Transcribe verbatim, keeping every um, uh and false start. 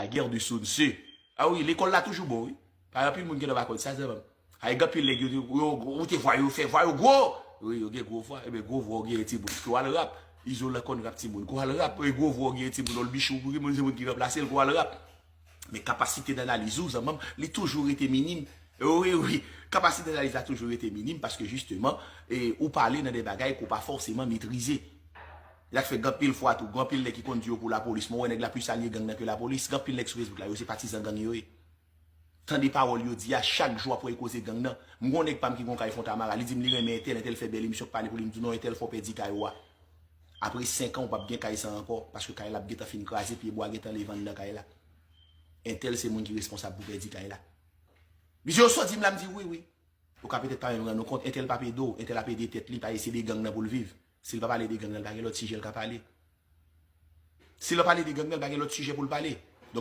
La guerre de Sun Tzu. Ah wi, lekòl la toujou bon, wi. Pa anpil moun ki nan pa konn sa, zanmi m. Ay, gen anpil nèg yo, yo, yo, ou te vwa yo fè vwa yo gwo. Wi, yo gen gwo vwa. Ebyen, gwo vwa, ou gen timoun. Ko al rap. Izolan konn rap timoun. Ko al rap. E gwo vwa, ou gen timoun. Ol Bichou, pou ki moun se moun ki ranplase l, ko al rap. Men kapasite danaliz ou, zanmi m, li toujou rete minim. Wi, wi. Kapasite danaliz la toujou rete minim paske jisteman, e, ou pale nan de bagay ke w pa fòseman metrize. Sa k fè gen anpil fwa tou, gen anpil nèg ki konn di yo pou lapolis. Mwen wè nèg la plis alye gang nan ke lapolis. Gen anpil nèg sou Facebook la, yo se patizan gang yo ye. Tande pawòl yo di a chak jou apre yo koze gang nan. M gon nèg pa m ki gon kay Fontamara, li di m li renmen entèl, entèl fè bèl emisyon k pale pou li, m di non, entèl fò pèdi kay ou a. Apre senk an, ou p ap gen kay sa ankò, paske kay la ap gentan fin kraze, pye bwa gentan leve anndan kay la. Entèl se moun ki responsab pou pèdi kay la. Li di yo sot di m la, m di wi, wi. Ou ka petèt pa menm rann ou kont, entèl p ap ede w, entèl ap ede tèt li, pa eseye ede gang nan pou l viv. Si l pa pale de gang nan, l pa gen lòt sijè l ka pale. Si l pa pale de gang nan, l pa gen lòt sijè pou l pale.